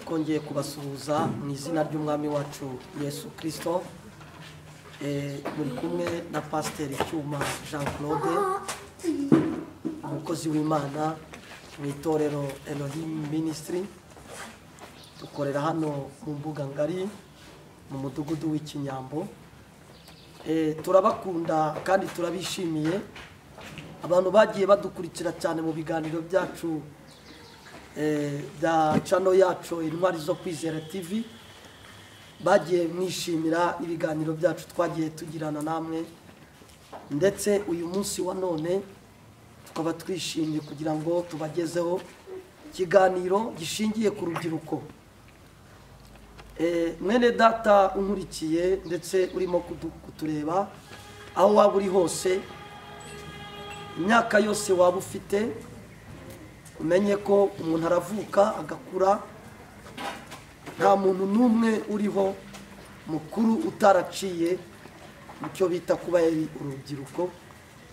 Twongeye kubasuhuza mu izina ry'umwami wacu Yesu Kristo. Muri kumwe na Pasiteri Cyuma Jean Claude, umukozi w'Imana mu itorero Elohim Ministry. Dukorera hano mu mbuga ngari mu mudugudu w'Ikinyambo. Turabakunda kandi turabishimiye. Abantu bagiye badukurikira cyane mu biganiro byacu bya channel yacu Intwari zo Kwizera TV, bagiye mwishimira ibiganiro byacu twagiye tugirana namwe, ndetse uyu munsi wa none tukaba twishimye kugira ngo tubagezeho ikiganiro gishingiye ku rubyiruko. Mwene data unkurikiye ndetse urimo kutureba aho waba uri hose, imyaka yose waba ufite, umenye ko umuntu aravuka agakura, nta muntu n'umwe uriho mukuru utaraciye mu cyo bita kuba yari urubyiruko,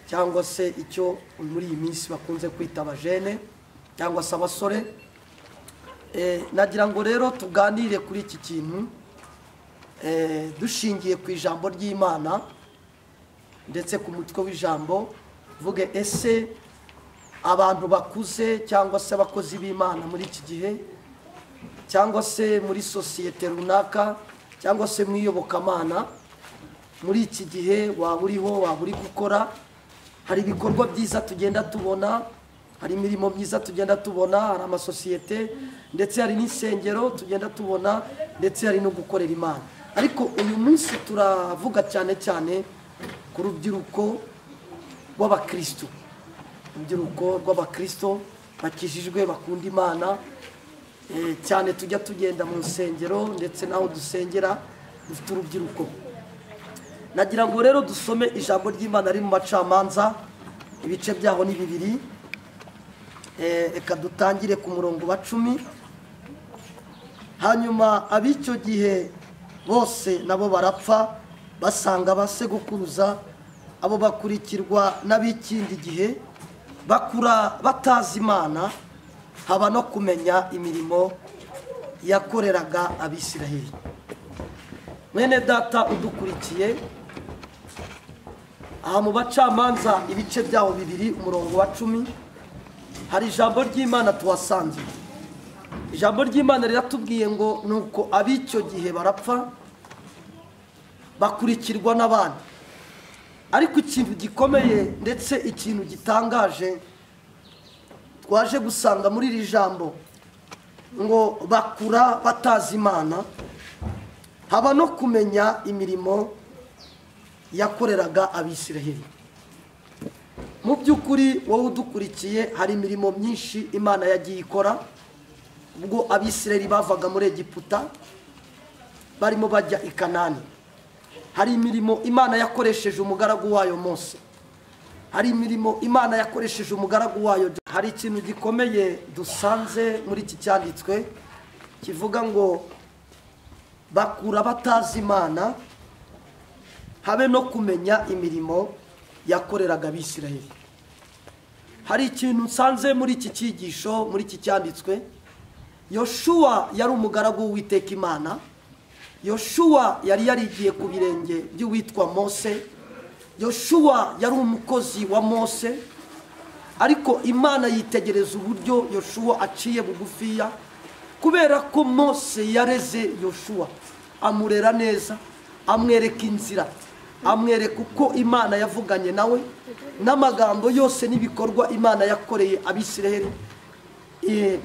cyangwa se icyo muri iyi minsi bakunze kwita abajene cyangwa se abasore. Nagira ngo rero tuganire kuri iki kintu dushingiye ku ijambo ry'Imana, ndetse ku mutwe w'ijambo vuge ese abantu bakuze cyangwa se abakozi b'Imana muri iki gihe, cyangwa se muri sosiyete runaka, cyangwa se mu iyobokamana muri iki gihe waba uriho, waba uri gukora, hari ibikorwa byiza tugenda tubona, hari imirimo myiza tugenda tubona, hari amasosiyete, ndetse hari n'insengero tugenda tubona, ndetse hari no gukorera Imana. Ariko uyu munsi turavuga cyane cyane ku rubyiruko rw'abakristo, urubyiruko rw'abakristo bakijijwe bakunda Imana cyane. Tujya tugenda mu nsengero ndetse naho dusengera dufite urubyiruko. Nagira ngo rero dusome ijambo ry'Imana riri mu Bacamanza, ibice byaho ni 2. Reka dutangire ku murongo wa 10. Hanyuma ab'icyo gihe bose nabo barapfa, basanga abasegukuruza, abo bakurikirwa n'ab'ikindi gihe, bakura batazi Imana, haba no kumenya imirimo yakoreraga Abisiraheli. Mwene data udukurikiye, aha mu Bacamanza ibice byaho 2 umurongo wa 10, hari ijambo ry'Imana tuhasanze. Ijambo ry'Imana riratubwiye ngo nuko ab'icyo gihe barapfa bakurikirwa n'abandi. Ariko ikintu gikomeye ndetse ikintu gitangaje twaje gusanga muri iri jambo, ngo bakura batazi Imana, haba no kumenya imirimo yakoreraga Abisiraheli. Mu by'ukuri wowe udukurikiye, hari imirimo myinshi Imana yagiye ikora ubwo Abisiraheli bavaga muri Egiputa barimo bajya i Kanani. Hari imirimo Imana yakoresheje umugaragu wayo Mose, hari imirimo Imana yakoresheje umugaragu wayo. Hari ikintu gikomeye dusanze muri iki cyanditswe kivuga ngo bakura batazi Imana, habe no kumenya imirimo yakoreraga Abisiraheli. Hari ikintu nsanze muri iki cyigisho, muri iki cyanditswe. Yoshuwa yari umugaragu w'Uwiteka Imana. Yoshuwa yari yarigiye ku birenge by'uwitwa Mose. Yoshuwa yari umukozi wa Mose, ariko Imana yitegereza uburyo Yoshuwa aciye bugufiya, kubera ko Mose yareze Yoshuwa, amurera neza, amwereka inzira, amwereka uko Imana yavuganye nawe, n'amagambo yose n'ibikorwa Imana yakoreye Abisiraheli.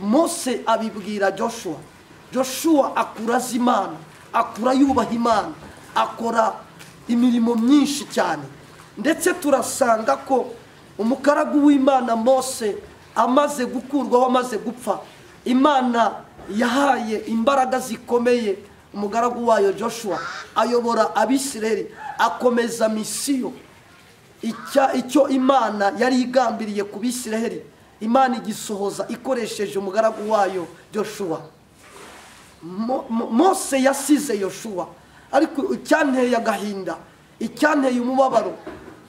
Mose abibwira Joshua. Joshua akura azi Imana, akura yubaha Imana, akora imirimo myinshi cyane. Ndetse turasanga ko umukaragu w'Imana Mose amaze gukurwaho, amaze gupfa, Imana yahaye imbaraga zikomeye umugaragu wayo Joshua, ayobora Abisiraheli, akomeza misiyo. Icyo Imana yari igambiriye ku Bisiraheli, Imana igisohoza ikoresheje umugaragu wayo Joshua. Mose yasize Yoshua, ariko icyanteye agahinda, icyanteye umubabaro,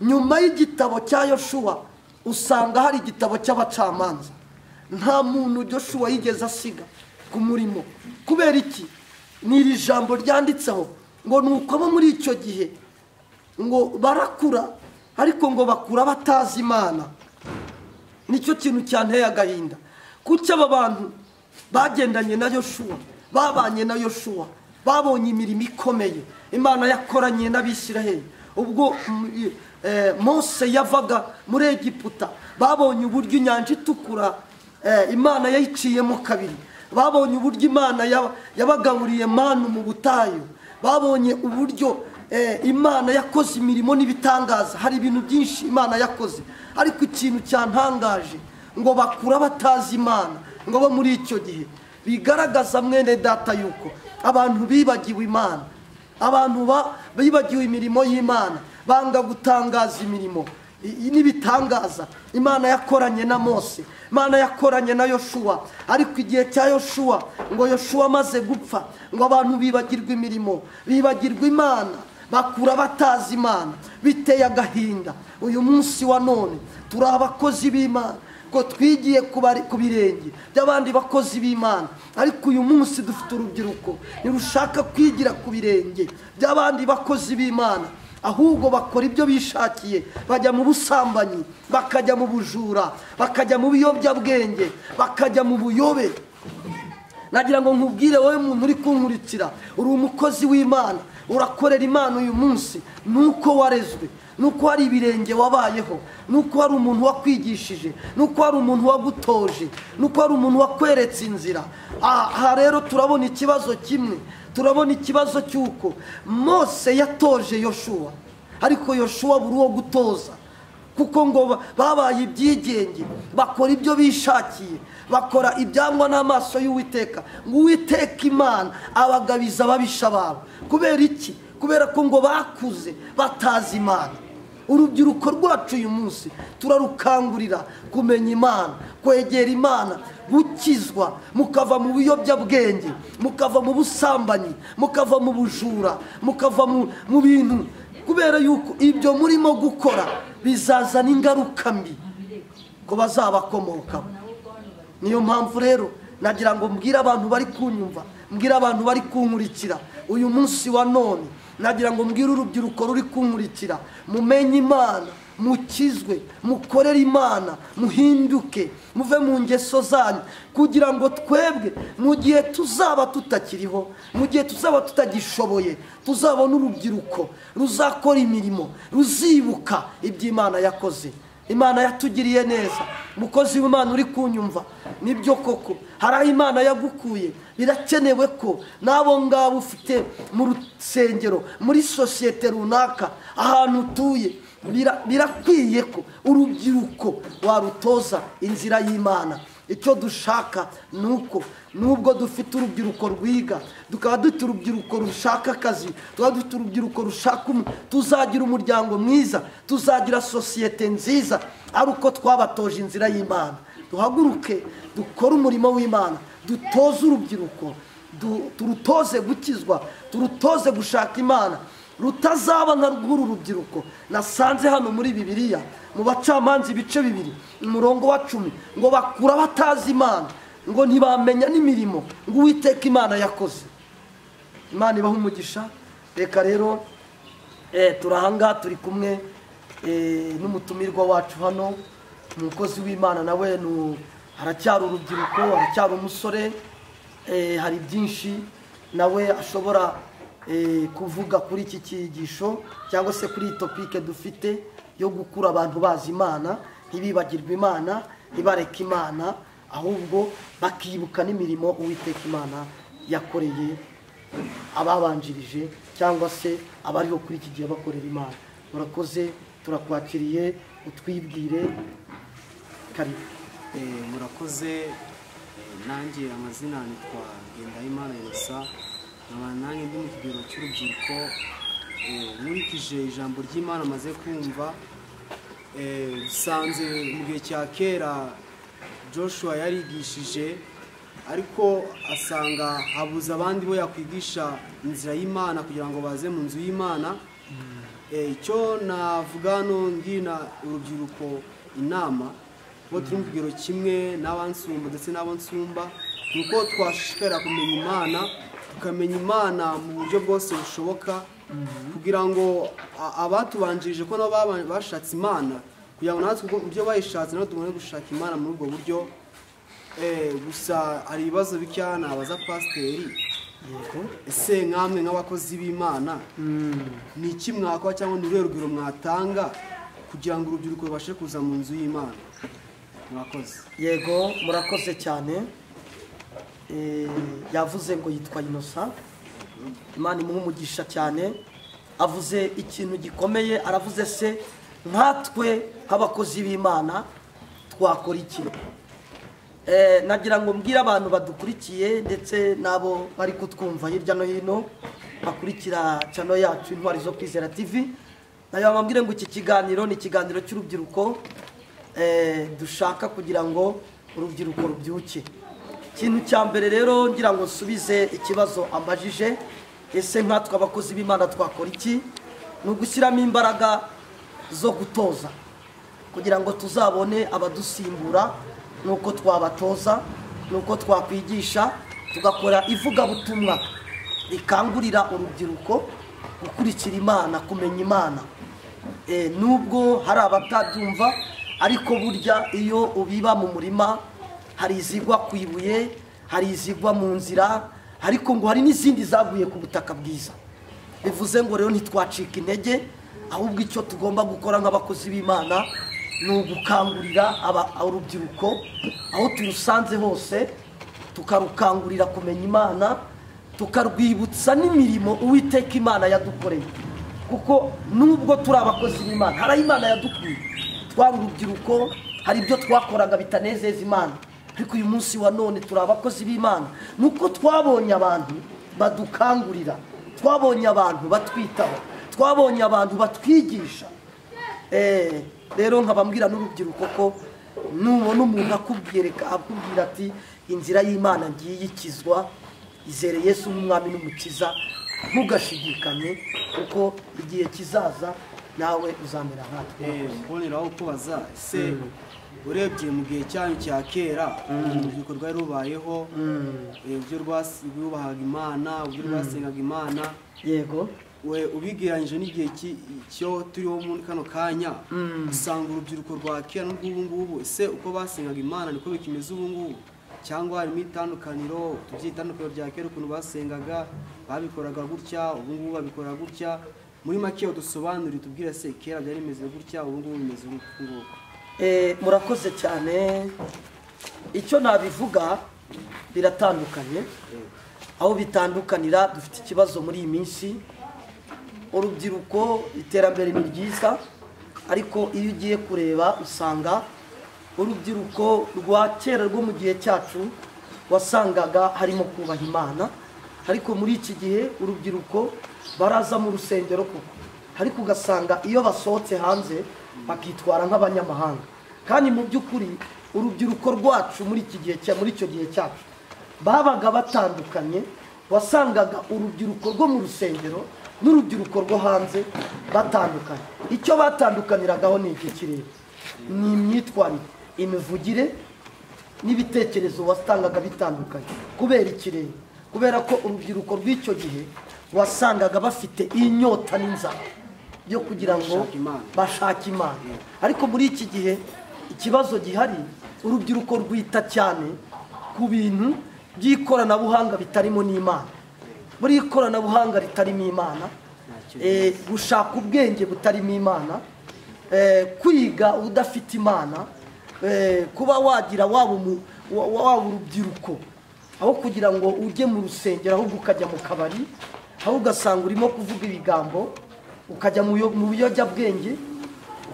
nyuma y'igitabo cya Yoshua usanga hari igitabo cy'abacamanza. Nta muntu Joshua yigeze asiga ku murimo. Kubera iki? Ni iri jambo ryanditseho ngo nuko bo muri icyo gihe ngo barakura, ariko ngo bakura batazi Imana. Nicyo kintu cyanteye agahinda. Kuki aba bantu bagendanye na Yoshua, babanye na Yoshua, babonye imirimo ikomeye Imana yakoranye n'Abisiraheli ubwo Mose yavaga muri Egiputa, babonye uburyo inyanja itukura Imana yayiciyemo kabiri, babonye uburyo Imana yabagaburiye manu mu butayu, babonye uburyo Imana yakoze imirimo n'ibitangaza. Hari ibintu byinshi Imana yakoze, ariko ikintu cyantangaje ngo bakura batazi Imana. Ngo bo muri icyo gihe bigaragaza mwene data yuko abantu bibagiwe Imana, abantu bibagiwe imirimo y'Imana, banga gutangaza imirimo n'ibitangaza Imana yakoranye na Mose, Imana yakoranye na Yoshua. Ariko igihe cya Yoshua, ngo Yoshua amaze gupfa, ngo abantu bibagirwa imirimo, bibagirwa Imana, bakura batazi Imana. Biteye agahinda. Uyu munsi wa none turi abakozi b'Imana, ko twigiye ku birenge by'abandi bakozi b'Imana, ariko uyu munsi dufite urubyiruko ntirushaka kwigira ku birenge by'abandi bakozi b'Imana, ahubwo bakora ibyo bishakiye, bajya mu busambanyi, bakajya mu bujura, bakajya mu biyobyabwenge, bakajya mu buyobe. Nagira ngo nkubwire wowe muntu uri kunkurikira, uri umukozi w'Imana, urakorera Imana uyu munsi nuko warezwe, nuko hari ibirenge wabayeho, nuko hari umuntu wakwigishije, nuko hari umuntu wagutoje, nuko hari umuntu wakweretse inzira. Aha rero turabona ikibazo kimwe, turabona ikibazo cy'uko Mose yatoje Yoshua, ariko Yoshua buri uwo gutoza, kuko ngo babaye ibyigenge, bakora ibyo bishakiye, bakora ibyangwa n'amaso y'Uwiteka. Ngo Uwiteka Imana abagabiza ababisha babo. Kubera iki? Kubera ko ngo bakuze batazi Imana. Urubyiruko rwacu uyu munsi turarukangurira kumenya Imana, kwegera Imana, gukizwa, mukava mu biyobyabwenge, mukava mu busambanyi, mukava mu bujura, mukava mu bintu. Kubera yuko ibyo murimo gukora bizazana ingaruka mbi ko bazabakomokaho. Niyo mpamvu rero nagira ngo mbwire abantu bari kunyumva, mbwire abantu bari kunkurikira uyu munsi wa none, nagira ngo mbwire urubyiruko ruri kunkurikira, mumenye Imana, mukizwe, mukorere Imana, muhinduke, muve mu ngeso zanyu, kugira ngo twebwe mu gihe tuzaba tutakiriho, mu gihe tuzaba tutagishoboye, tuzabona urubyiruko ruzakora imirimo, ruzibuka iby'Imana yakoze. Imana yatugiriye neza. Mukozi w'Imana uri kunyumva, nibyo koko hari aho Imana yagukuye. Birakenewe ko n'abo ngabo ufite mu rusengero, muri sosiyete runaka, ahantu utuye, birakwiye ko urubyiruko warutoza inzira y'Imana. Icyo dushaka nuko nubwo dufite urubyiruko rwiga, tukaba dufite urubyiruko rushaka akazi, tukaba dufite urubyiruko rushaka, tuzagira umuryango mwiza, tuzagira sosiyete nziza, ari uko twabatoje inzira y'Imana. Duhaguruke dukore umurimo w'Imana, dutoze urubyiruko, turutoze gukizwa, turutoze gushaka Imana, rutazaba nka rw'uru rubyiruko nasanze hano muri Bibiliya mu bacamanza ibice 2 umurongo wa 10, ngo bakura batazi Imana, ngo ntibamenya n'imirimo ngo Uwiteka Imana yakoze. Imana ibahe umugisha. Reka rero turahanga turi kumwe n'umutumirwa wacu hano, umukozi w'Imana, nawe haracyari urubyiruko, haracyari umusore, hari byinshi nawe ashobora kuvuga kuri iki cyigisho cyangwa se kuri topike dufite yo gukura abantu bazi Imana, ntibibagirwe Imana, ntibareke Imana, ahubwo bakibuka n'imirimo Uwiteka Imana yakoreye ababanjirije cyangwa se abariho kuri iki gihe bakorera Imana. Murakoze, turakwakiriye, utwibwire. Karibu. Murakoze. Nanjye amazina nitwa Ngendahimana Innocent, nkaba nanjye ndi mu kigero cy'urubyiruko. Nkurikije ijambo ry'Imana maze kumva, sanze mu gihe cya kera Joshua yarigishije, ariko asanga habuze abandi bo yakwigisha inzira y'Imana kugira ngo baze mu nzu y'Imana. Icyo navuga hano ngina urubyiruko inama bo turi mu kigero kimwe n'abansumba ndetse n'abo nsumba, ni uko twashishikarira kumenya Imana, tukamenya Imana mu buryo bwose bushoboka, kugira ngo abatubanjirije ko nabo bashatse Imana, kugira ngo natwe uburyo bayishatse natwe tubone gushaka Imana muri ubwo buryo. Gusa hari ibibazo bike nabaza pasiteri. Ese nkamwe nk'abakozi b'Imana ni iki mwakora cyangwa ni uruhe rugero mwatanga kugira ngo urubyiruko rubashe kuza mu nzu y'Imana? Murakoze. Yego, murakoze cyane. Yavuze ngo yitwa Innocent, Imana imuhe umugisha cyane. Avuze ikintu gikomeye, aravuze se nkatwe nk'abakozi b'Imana twakora iki? Nagira ngo mbwire abantu badukurikiye ndetse n'abo bari kutwumva hirya no hino bakurikira channel yacu Intwari zo Kwizera TV, nayo bambwire ngo iki kiganiro ni ikiganiro cy'urubyiruko, dushaka kugira ngo urubyiruko rubyuke. Ikintu cya mbere rero ngira ngo nsubize ikibazo ambajije, ese nkatwe abakozi b'Imana twakora iki? Ni ugushyiramo imbaraga zo gutoza kugira ngo tuzabone abadusimbura, nuko twabatoza, nuko twakwigisha, tugakora ivugabutumwa rikangurira urubyiruko gukurikira Imana, kumenya Imana. Nubwo hari abatabyumva, ariko burya iyo ubiba mu murima hari izigwa ku ibuye, hari izigwa mu nzira, ariko ngo hari n'izindi zaguye ku butaka bwiza. Bivuze ngo rero ntitwacika intege, ahubwo icyo tugomba gukora nk'abakozi b'Imana ni ugukangurira urubyiruko aho turusanze hose, tukarukangurira kumenya Imana, tukarwibutsa n'imirimo Uwiteka Imana yadukoreye. Kuko nubwo turi abakozi b'Imana, hari Imana yadukuye, twari urubyiruko, hari ibyo twakoraga bitanezeza Imana, ariko uyu munsi wa none turi abakozi b'Imana. Nuko twabonye abantu badukangurira, twabonye abantu batwitaho, twabonye abantu batwigisha. Rero nkabambwira n'urubyiruko ko nubona umuntu akubwira ati inzira y'Imana ngiye ikizwa, izere Yesu nk'umwami n'umukiza, ntugashidikanye kuko igihe kizaza nawe uzamera nkatwe. Mboneraho kubaza, ese urebye mu gihe cyanyu cya kera urubyiruko rwari rubayeho, uburyo rwubahaga Imana, uburyo rwasengaga Imana, yego, we ubigereranyije n'igihe cyo turiho muri kano kanya, usanga urubyiruko rwa kera n'urw'ubu ngubu, ese uko basengaga Imana niko bikimeze ubu ngubu, cyangwa harimo itandukaniro? Tuby'itandukaniro rya kera ukuntu basengaga babikoraga gutya, ubu ngubu babikora gutya. Muri make udusobanurire, tubwire se kera byari bimeze gutya, ubu ngubu bimeze nguko. Murakoze cyane. Icyo nabivuga biratandukanye. Aho bitandukanira, dufite ikibazo muri iyi minsi. Urubyiruko, iterambere ni ryiza, ariko iyo ugiye kureba usanga urubyiruko rwa kera rwo mu gihe cyacu wasangaga harimo kubaha Imana, ariko muri iki gihe urubyiruko baraza mu rusengero koko, ariko ugasanga iyo basohotse hanze bakitwara nk'abanyamahanga. Kandi mu by'ukuri urubyiruko rwacu muri iki gihe cya muri icyo gihe cyacu babaga batandukanye, wasangaga urubyiruko rwo mu rusengero n'urubyiruko rwo hanze batandukanye. Icyo batandukaniragaho ni iki kirere, ni imyitwarire, imivugire n'ibitekerezo wasangaga bitandukanye. Kubera ikirere, kubera ko urubyiruko rw'icyo gihe wasangaga bafite inyota n'inzara yo kugira ngo bashake Imana. Ariko muri iki gihe ikibazo gihari, urubyiruko rwita cyane ku bintu by'ikoranabuhanga bitarimo n'Imana. Muri ikoranabuhanga ritarimo Imana, gushaka ubwenge butarimo Imana, kwiga udafite Imana, kuba wagira waba urubyiruko aho kugira ngo ujye mu rusengero ahubwo ukajya mu kabari, aho ugasanga urimo kuvuga ibigambo, ukajya mu biyobyabwenge,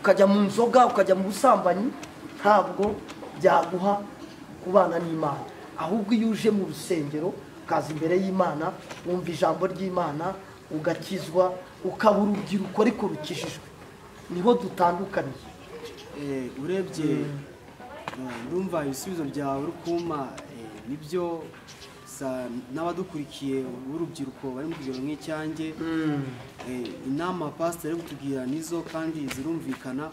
ukajya mu nzoga, ukajya mu busambanyi, ntabwo byaguha kubana n'Imana. Ahubwo iyo uje mu rusengero ukaza imbere y'Imana, wumva ijambo ry'Imana, ugakizwa, ukaba urubyiruko ariko rukijijwe. Niho dutandukaniye. Urebye ndumva ibisubizo byawe uri kumpa nibyo Gusa n'abadukurikiye b'urubyiruko bari mu kigero nk'icyanjye, inama pasiteri ari kutubwira nizo kandi zirumvikana.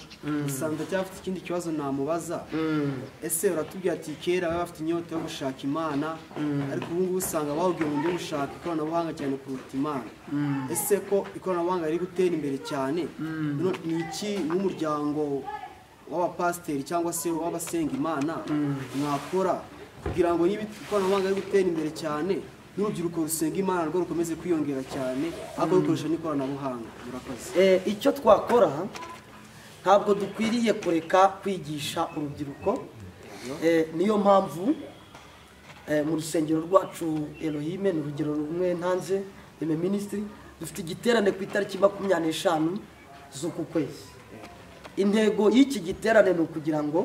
Gusa ndacyafite ikindi kibazo namubaza. Ese uratubwira ati kera baba bafite inyota yo gushaka Imana, ariko ubu ngubu usanga bahugiye mu byo gushaka ikoranabuhanga cyane kuruta Imana. Ese ko ikoranabuhanga riri gutera imbere cyane, ni iki nk'umuryango w'abapasiteri cyangwa se w'abasenga Imana mwakora kugira ngo niba ikoranabuhanga riri gutera imbere cyane, n'urubyiruko rusenga Imana rwo rukomeze kwiyongera cyane ariko rukoresha n'ikoranabuhanga? Murakoze. Icyo twakora, ntabwo dukwiriye kureka kwigisha urubyiruko. Niyo mpamvu mu rusengero rwacu Elohime, ni urugero rumwe ntanze, Reme Ministry, dufite igiterane ku itariki 25 z'uku kwezi. Intego y'iki giterane ni ukugira ngo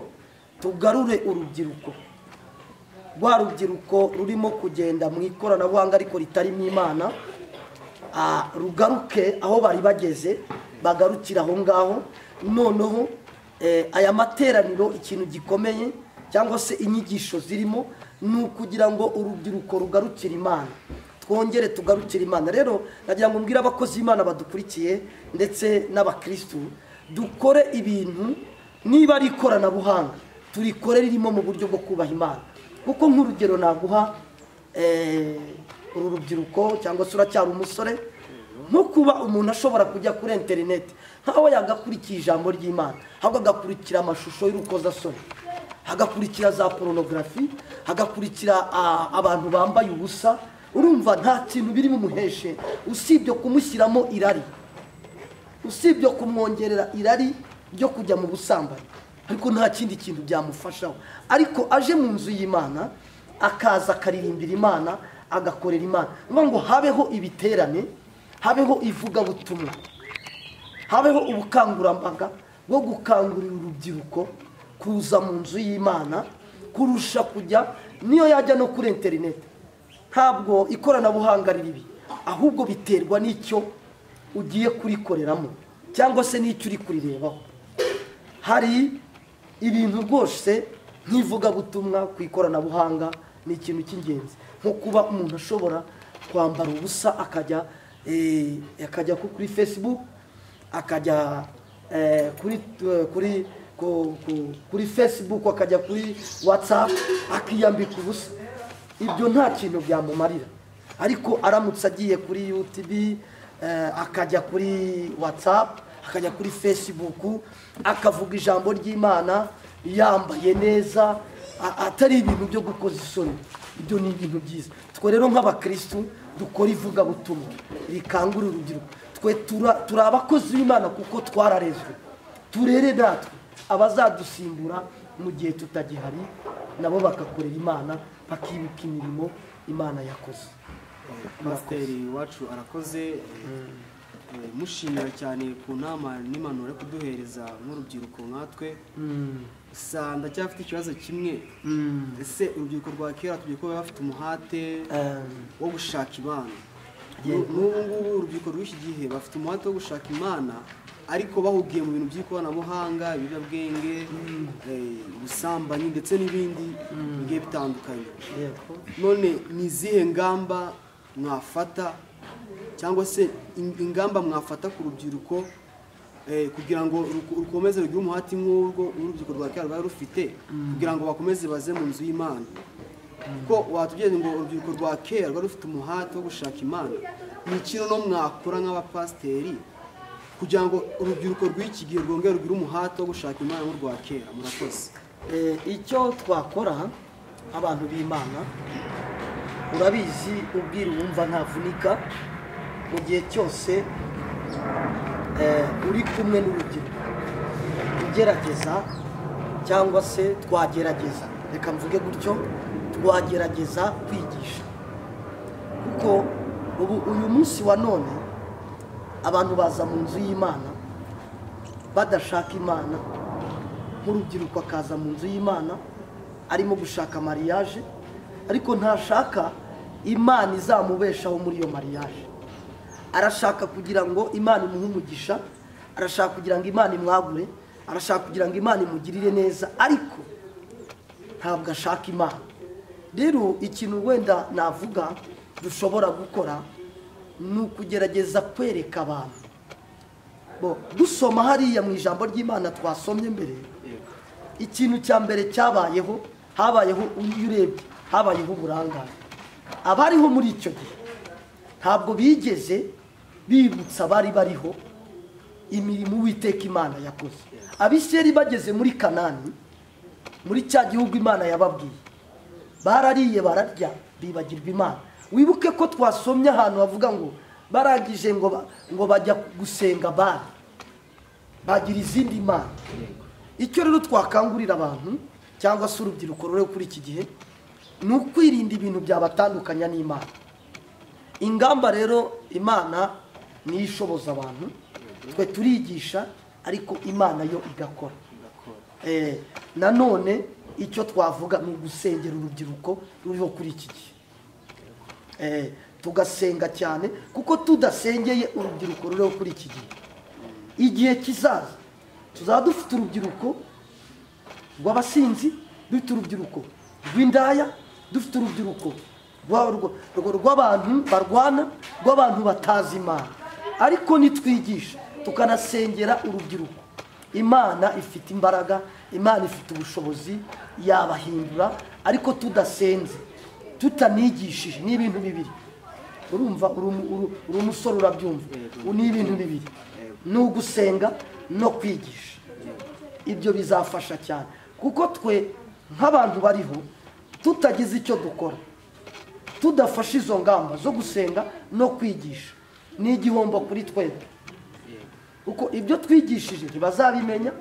tugarure urubyiruko, rwa rubyiruko rurimo kugenda mu ikoranabuhanga ariko ritarimo Imana, rugaruke aho bari bageze, bagarukira aho ngaho. Noneho aya materaniro, ikintu gikomeye cyangwa se inyigisho zirimo ni ukugira ngo urubyiruko rugarukire Imana, twongere tugarukire Imana. Rero nagira ngo mbwire abakozi b'Imana badukurikiye ndetse n'abakristu, dukore ibintu niba ari ikoranabuhanga turikore ririmo mu buryo bwo kubaha Imana. Kuko nk'urugero naguha, uru rubyiruko cyangwa se uracyari umusore, nko kuba umuntu ashobora kujya kuri interineti nkaho yagakurikiye ijambo ry'Imana, ahubwo agakurikira amashusho y'urukozasoni, hagakurikira za porunogarafi, hagakurikira abantu bambaye ubusa. Urumva nta kintu biri bumuheshe usibye kumushyiramo irari, usibye kumwongerera irari ryo kujya mu busambanyi, ariko nta kindi kintu byamufashaho. Ariko aje mu nzu y'Imana, akaza akaririmbira Imana, agakorera Imana, ngo habeho ibiterane, habeho ivugabutumwa, habeho ubukangurambaga bwo gukangurira urubyiruko kuza mu nzu y'Imana kurusha kujya niyo yajya no kuri interineti. Ntabwo ikoranabuhanga riribi, ahubwo biterwa n'icyo ugiye kurikoreramo cyangwa se n'icyo uri kurirebaho. Hari ibintu rwose nk'ivugabutumwa ku ikoranabuhanga ni ikintu cy'ingenzi, nko kuba umuntu ashobora kwambara ubusa akajya kuri Facebook, akajya kuri Facebook, akajya kuri WhatsApp, akiyambika ubusa. Ibyo nta kintu byamumarira. Ariko aramutse agiye kuri YouTube, akajya kuri WhatsApp, akajya kuri Facebook, akavuga ijambo ry'Imana yambaye neza, atari ibintu byo gukoza isoni, ibyo ni ibintu byiza. Twe rero nk'abakristu dukora ivugabutumwa rikangurira urubyiruko. Twe turi abakozi b'Imana kuko twararezwe, turere natwe abazadusimbura mu gihe tutagihari, nabo bakakorera Imana, bakibuka imirimo Imana yakoze. Pasiteri wacu arakoze, mushimira cyane ku nama n'impanuro yo kuduhereza nk'urubyiruko nkatwe. Gusa ndacyafite ikibazo kimwe. Ese urubyiruko rwa kera tugiye kuba bafite umuhate wo gushaka Imana, n'ubu ngubu urubyiruko rw'iki gihe bafite umuhate wo gushaka Imana, ariko bahugiye mu bintu by'ikoranabuhanga, ibiyobyabwenge, ubusambanyi ndetse n'ibindi bigiye bitandukanye. None ni izihe ngamba mwafata cyangwa se ingamba mwafata ku rubyiruko kugira ngo rukomeze rugire umuhati nk'urwo urubyiruko rwa kera rwari rufite, kugira ngo bakomeze baze mu nzu y'Imana? Kuko watubwiye ngo urubyiruko rwa kera rwari rufite umuhati wo gushaka Imana, ni ikintu no mwakora nk'abapasiteri kugira ngo urubyiruko rw'iki gihe rwongere rugire umuhati wo gushaka Imana nk'urwa kera? Murakoze. Icyo twakora abantu b'Imana, urabizi ubwira uwumva ntavunika. Mu gihe cyose uri kumwe n'urubyiruko ugerageza, cyangwa se twagerageza, reka mvuge gutyo, twagerageza kwigisha. Kuko ubu uyu munsi wa none abantu baza mu nzu y'Imana badashaka Imana. Nk'urubyiruko akaza mu nzu y'Imana arimo gushaka mariage, ariko ntashaka Imana izamubeshaho muri iyo mariage. Arashaka kugira ngo Imana imuhe umugisha, arashaka kugira ngo Imana imwagure, arashaka kugira ngo Imana imugirire neza, ariko ntabwo ashaka Imana. Rero ikintu wenda navuga dushobora gukora ni ukugerageza kwereka abantu. Bo dusoma hariya mu ijambo ry'Imana twasomye mbere, ikintu cya mbere cyabayeho, habayeho urebye, habayeho uburangare. Abariho muri icyo gihe ntabwo bigeze bibutsa bari bariho imirimo Uwiteka Imana yakoze. Abisirayeli bageze muri Kanani, muri cya gihugu Imana yababwiye, barariye bararya bibagirwa Imana. Wibuke ko twasomye ahantu bavuga ngo barangije ngo bajya gusenga Bali, bagira izindi mana. Icyo rero twakangurira abantu cyangwa se urubyiruko ruri kuri iki gihe ni ukwirinda ibintu byabatandukanya n'Imana. Ingamba rero Imana niyo ishoboza abantu, twe turigisha ariko Imana yo igakora. Nanone icyo twavuga ni ugusengera urubyiruko ruriho kuri iki gihe. Tugasenga cyane, kuko tudasengeye urubyiruko ruriho kuri iki gihe, igihe kizaza tuzaba dufite urubyiruko rw'abasinzi, dufite urubyiruko rw'indaya, dufite urubyiruko rw'abantu barwana, rw'abantu batazi Imana. Ariko nitwigisha tukanasengera urubyiruko, Imana ifite imbaraga, Imana ifite ubushobozi, yabahindura. Ariko tudasenze, tutanigishije, ni ibintu bibiri. Urumva uri umusore urabyumva, ni ibintu bibiri, ni ugusenga no kwigisha. Ibyo bizafasha cyane, kuko twe nk'abantu bariho tutagize icyo dukora, tudafashe izo ngamba zo gusenga no kwigisha, ni igihombo kuri twebwe. Kuko ibyo twigishije ntibazabimenya,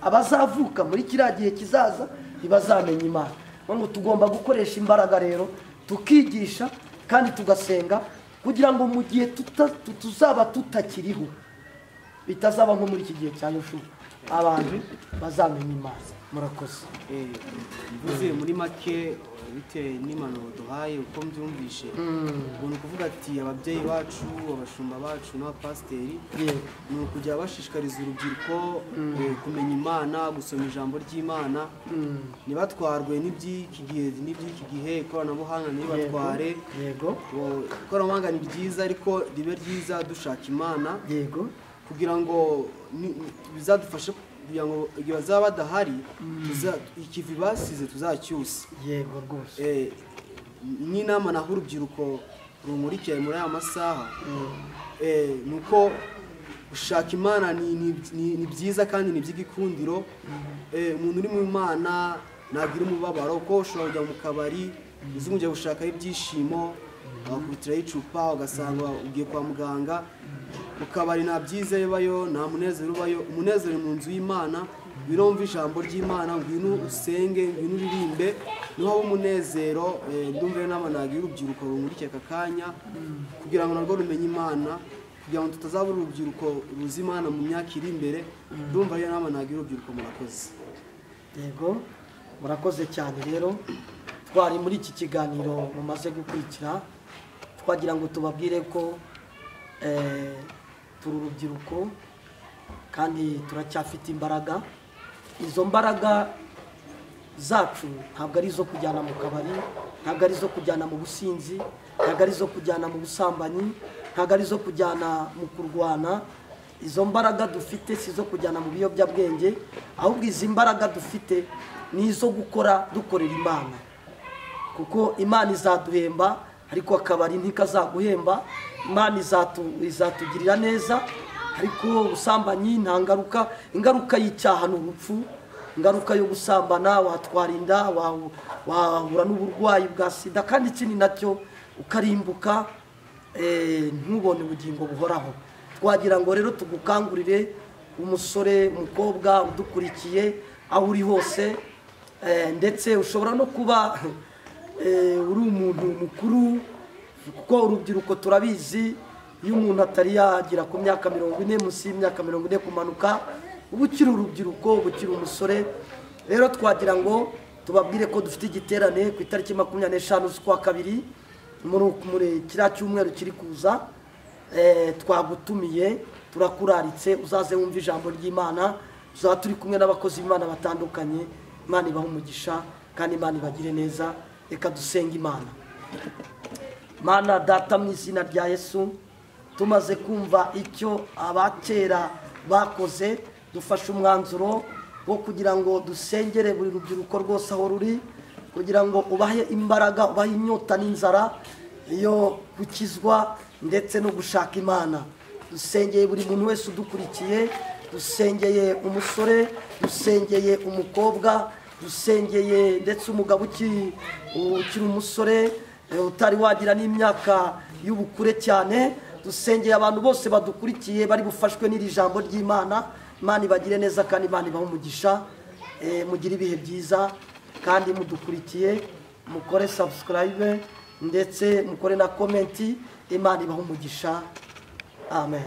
abazavuka muri kiriya gihe kizaza ntibazamenya Imana. Ngo tugomba gukoresha imbaraga rero tukigisha kandi tugasenga, kugira ngo mu gihe tuzaba tutakiriho bitazaba nko muri iki gihe cya Yoshuwa, abantu bazamenya Imana. Murakoze. Mvuze muri make bitewe n'impanuro duhaye uko mbyumvishe, ubwo ni ukuvuga ati ababyeyi bacu, abashumba bacu n'abapasiteri ni ukujya bashishikariza urubyiruko kumenya Imana, gusoma ijambo ry'Imana, ntibatwarwe n'iby'iki gihe, ikoranabuhanga ntibatware. Yego, ikoranabuhanga ni ryiza ariko ribe ryiza dushaka Imana. Yego, kugira ngo bizadufashe, kugira ngo igihe bazaba badahari ikivi basize tuzacyuse. Yego rwose. N'inama naho urubyiruko rumurikiye muri aya masaha, ni uko gushaka Imana ni byiza kandi ni iby'igikundiro. Umuntu uri mu Imana ntagira umubabaro, kuko ushobora kujya mu kabari uzi ngo ugiye gushakayo ibyishimo, wakubitiraho icupa ugasanga ugiye kwa muganga. Mu kabari nta byiza bibayo, nta munezero ubayo. Umunezero mu nzu y'Imana, ngwino wumve ijambo ry'Imana, ngwino usenge, ngwino uririmbe, niho haba umunezero. Ndumva rero inama nagira urubyiruko rumurikiye aka kanya, kugira ngo narwo rumenye Imana, kugira ngo tutazabura urubyiruko ruzi Imana mu myaka iri imbere. Ndumva rero inama nagira urubyiruko. Murakoze. Yego, murakoze cyane. Rero twari muri iki kiganiro mumaze gukurikira, twagira ngo tubabwire ko turi urubyiruko kandi turacyafite imbaraga. Izo mbaraga zacu ntabwo ari izo kujyana mu kabari, ntabwo ari izo kujyana mu businzi, ntabwo ari izo kujyana mu busambanyi, ntabwo ari izo kujyana mu kurwana. Izo mbaraga dufite si izo kujyana mu biyobyabwenge, ahubwo izi mbaraga dufite ni izo gukora dukorera Imana, kuko Imana izaduhemba, ariko akabari ntikazaguhemba. Imana izatugirira neza, ariko ubusambanyi nta ngaruka. Ingaruka y'icyaha ni urupfu, ingaruka yo gusambana watwara inda, wahura n'uburwayi bwa sida, kandi ikindi nacyo ukarimbuka, ntubone ubugingo buhoraho. Twagira ngo rero tugukangurire, umusore, umukobwa udukurikiye aho uri hose, ndetse ushobora no kuba uri umuntu mukuru, kuko urubyiruko turabizi, iyo umuntu atari yagira ku myaka 40, munsi y'imyaka 40 kumanuka, uba ukiri urubyiruko, uba ukiri umusore. Rero twagira ngo tubabwire ko dufite igiterane ku itariki 25 z'ukwa kabiri, muri kiriya cyumweru kiri kuza. Twagutumiye, turakuraritse, uzaze wumve ijambo ry'Imana. Tuzaba turi kumwe n'abakozi b'Imana batandukanye. Imana ibahe umugisha kandi Imana ibagire neza. Reka dusenga Imana. Mana Data, mu izina rya Yesu, tumaze kumva icyo abakera bakoze, dufashe umwanzuro wo kugira ngo dusengere buri rubyiruko rwose aho ruri, kugira ngo ubahe imbaraga, ubahe inyota n'inzara yo gukizwa ndetse no gushaka Imana. Dusengeye buri muntu wese udukurikiye, dusengeye umusore, dusengeye umukobwa, dusengeye ndetse umugabo ukiri umusore utari wagira n'imyaka y'ubukure cyane. Dusengeye abantu bose badukurikiye bari bufashwe n'iri jambo ry'Imana. Imana ibagire neza kandi Imana ibahe umugisha. Mugire ibihe byiza kandi mudukurikiye, mukore subscribe ndetse mukore na comment. Imana ibahe umugisha. Amen.